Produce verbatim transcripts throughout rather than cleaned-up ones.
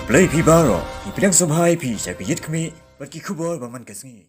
Blei phi baroh, ngi pdiang sngewbha ïa phi sha ka Ïit Khmih bad ki khubor ba man ka sngi.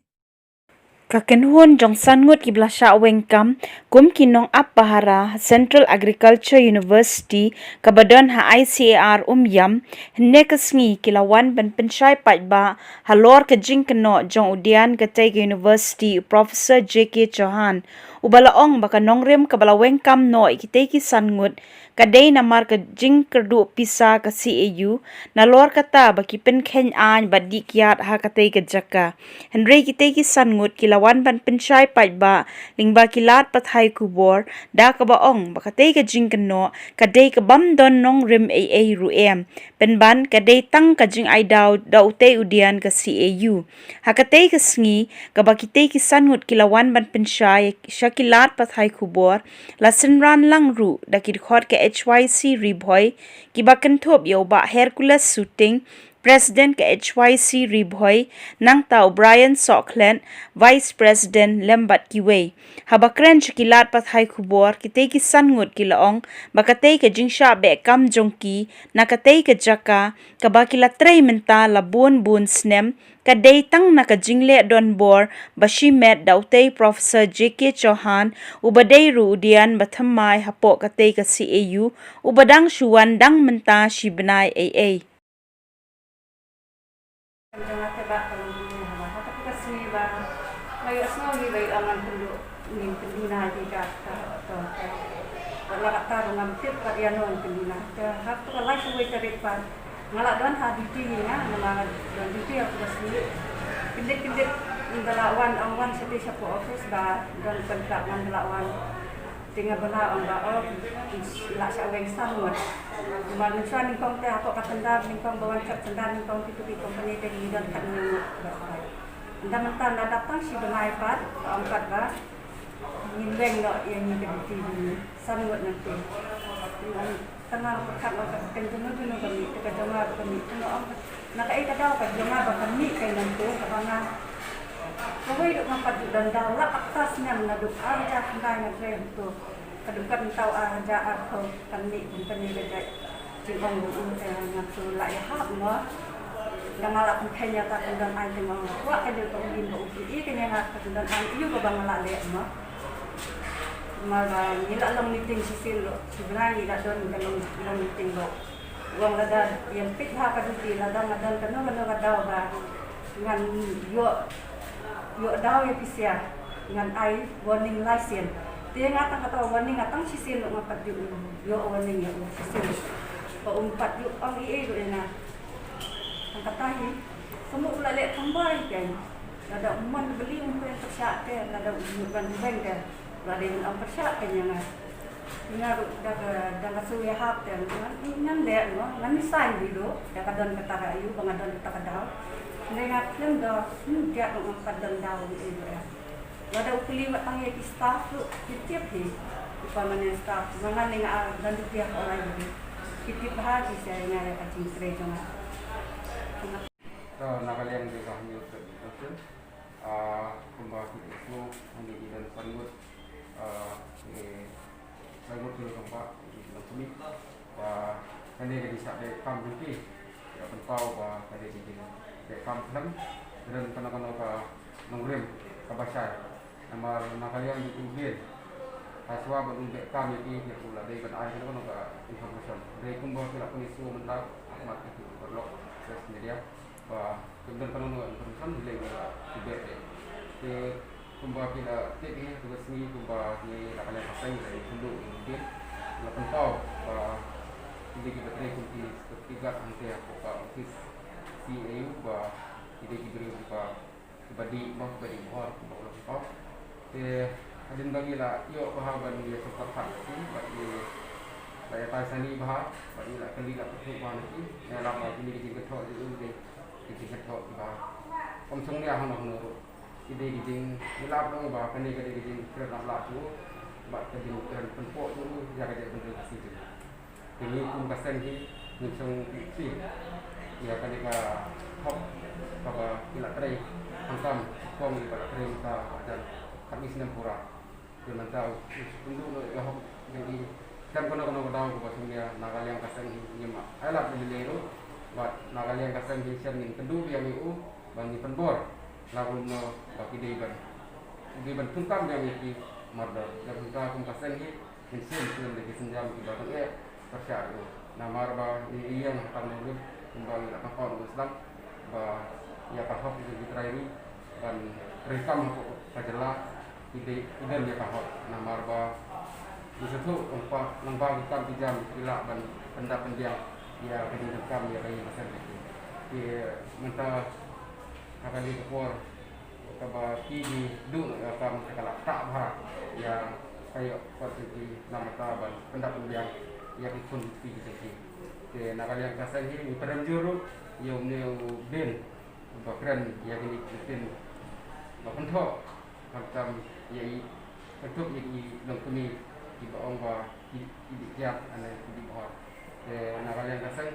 Ka kynhun jong san ngut kiba la shah weng kam kum ki nongap pahara ha Central Agriculture University kaba don ha I C A R Umiam, hynne ka sngi ki la wan ban pynshai paidbah halor ka jingkynnoh jong u Dian katei ka university, u Professor J K Chauhan, uba la ong ba ka nongrim kaba la weng kam noh ïa kitei ki san ngut ka dei namar ka jingkyrduh pisa ka C A U, nalor kata ba ki pynkheiñ aiñ bad dih kiad ha katei ka jaka. Hynrei kitei ki san ngut ki la wan ban pynshai paidbah lyngba ki lad pathai khubor, da kaba ong ba katei ka jingkynnoh ka dei ka bym don nongrim ei ei ruh em, pynban ka dei tang ka jingai daw da utei u Dian ka C A U. Ha katei ka sngi kaba kitei ki san ngut ki la wan ban pynshai sha ki lad pathai khubor, la synran lang ruh da ki dkhot ka H Y C Ri Bhoi, kiba kynthup ïa u Bah Hercules Suting, President ka H Y C Ri Bhoi, nangta u Brian Sohkhlet, Vice President, lem bad kiwei. Haba kren sha ki lad pathai khubor, kitei ki san ngut ki la ong ba katei ka jingshah beh kam jong ki na katei ka jaka kaba ki la trei mynta la bun bun snem, ka dei tang na ka jingleh donbor ba shimet da utei Professor J K Chauhan, uba dei ruh u Dian ba thymmai hapoh katei ka C A U, uba dang shu wan dang mynta shi bnai ei ei. Jong nga te ba ka long ne ha ba ha ka sngi ba la ïohsngew hi ba ïoh ngan pynduh, ngin pynduna ïa ka, ka, ka, ka. Ba la ka ta ruh ngam tip ba ïano ngin pynduna. Te ha ka lai sawei tarik pat nga la don ha duty hi nga, nga la don duty ha ka sngi. Kyndit kyndit ngin da la wan, ong wan sha te sha office ba don contract, ngan da la wan. Te nga ba la ong ba, oh, la shah weng san ngut. Namar mynshuwa nyngkong te hapoh ka tender nyngkong ba wan shop tender nyngkong, kitu ki company te ki don khathynñiew ngut bad kawei. Ynda mynta la dap tang shi bnai pat, ka ong pat ba ngin weng noh ïa ngi ka duty jong ngi san ngut nangta. Tang nga pyrkhat ong ka ktien jong no jong no ka mih, te ka jong nga ba ka mih, te nga ong na kaei ka daw ka jong nga ba ka mih ka nangta, kaba nga kawei ruh ngam pat ju don daw la ka kata snem, naduh ar hajar khyndai nga trei hangto. Ka dang kat mynta ar hajar arphew kan mih company ka jait jingong jong u, te ngam shu lah ïahap mo. Dang nga la pynkheiñ ïa ta, kan don aiñ, te nga ong kwah ka dei ka u im ba u phi i, kane nga kan don aiñ ïa u kaba nga la leh mo. Namar ba ngi la long meeting shisien ruh, shi bnai ngi la don ka long, long meeting ruh. U ong lada ïeng peit ha ka duty, lada nga don kano kano ka daw ba ngan ïoh, ïoh daw ïa phi sha, ngan ai warning lai sien. Te nga tang kata warning nga tang shisien ruh ngam pat ju ïoh warning ïa u shisien. Ba um pat ju ong ei ei ruh ïa nga. Tang kata hi, kumno u la leh tang ba hi kein. Lada u mon beli um pynpyrshah te, lada u mut ban beng te, u la dei ban ong pyrshah kein ïa nga. Nga ruh da ka, da ka shu ïahap te, ngan, ngan leh mo, ngan sign hi ruh, da ka don kata ka aïu, ba nga don kata ka daw. Hynrei nga khlem da, hmm, ïa ruh ngam pat don daw hi ruh ïa. Lada u kylli wat tang ïa ki staff ruh, ki tip hi, ki permanent staff, ma nga ne nga don duty ha ka library. Ki tip bha ki sha ïa nga ïa ka jingtrei jong nga. To, na ka liang jong ka Hynñiewtrep Education, ah, kumba ki issue hangne ki don san ngut, ah, ki san ngut ki nongpynbeit, ki nongpynbeit. Ba kane ka dei sa dei kam jong ki. Ki la pynpaw ba ka dei ka dei kam khlem don kano kano ka nongrim kaba shai. Namar na ka liang jong u Dian, ha shuwa ba un beh kam ïa ki, ïa u la dei ban ai kano kano ka information. Dei kumba ki la pynïasoh mynta ha khmat ki paralok press media ba kim don kano kano ka information, hynrei ki la ki beh te. Te kumba ki la tip hi, tu ka sngi kumba ngi la ka liang ka seng, ngi la ïakynduh ïa u Dian, la pynpaw ba ki dei kiba trei kum ki security guard hangte hapoh ka office C A U, ba ki dei ki briew kiba kiba dih mo, kiba dih bhur, kiba u la pynpaw. Te hadien ba ngi la ïoh bha ban ïa sngewthuh pat ki, bad ngi la ïatai sani bha, bad ngi la kylli la pynthut bha na ki. Ngi la ba kine ki jingkynthoh jong u dei ki jingkynthoh kiba ym shong nia hano hano ruh. Ki dei ki jing, ngi la ong ba kane ka dei ka jingkren lam lah jong u, bad ka jingkren pynpoh jong u ïa ka jaitbynriew Khasi jong ngi. Te ngi kum ka seng hi ngin shong ïa kane ka hok kaba ki la trei, hangtam kong kiba la trei mynta ba jan khatwei snem pura. Te mynta u shu pynduh noh ïa ka hok jong ngi. Tang kano kano ka daw kaba shong ïa na ka liang ka seng hi ngim ailad lei lei ruh. Bad na ka liang ka seng hi shen ngin kynduh biang ïa u ban ïa pynbor la kumno ba ki dei ban, ki dei ban pyndonkam biang ïa ki mardor. Ïa kumta kum ka seng hi ngin shem shem da ki sienjam kiba tyngeh pyrshah ïa u. Namar ba ngi ïeng ha tam ngi lut kumba ngi la pynpaw ïa u sdang ba ïa ka hok ïa ki trai ri ban treikam hapoh ka jylla ki dei ki don ïa ka hok. Namar ba ngi sngewthuh lyngba lyngba ki kam ki jam ki lah ban pyndap pynbiang ïa ka jingdonkam ïa ka ïing ka sem. Te mynta ha kane ka por kaba ki duh ïa ka kam te ka la ktah bha ïa ka ïoh kot jong ki na ka bynta ban pyndap pynbiang ïa ki khun ki jong ki. Te na ka liang ka seng hi ngi pyrshang jur ruh ïa une u Ben ba kren ïa kine ki ktien ba kynthoh, khamtam ïa i kynthoh ïa ki longkmie kiba ong ba ki, ki dih kiad ane ki dih bhor. Te na ka liang ka seng,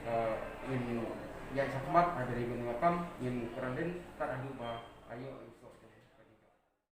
eh, ngin ïaid shakhmat ha kane ka kam, ngin kren lynter haduh ba ïoh ïa u soh.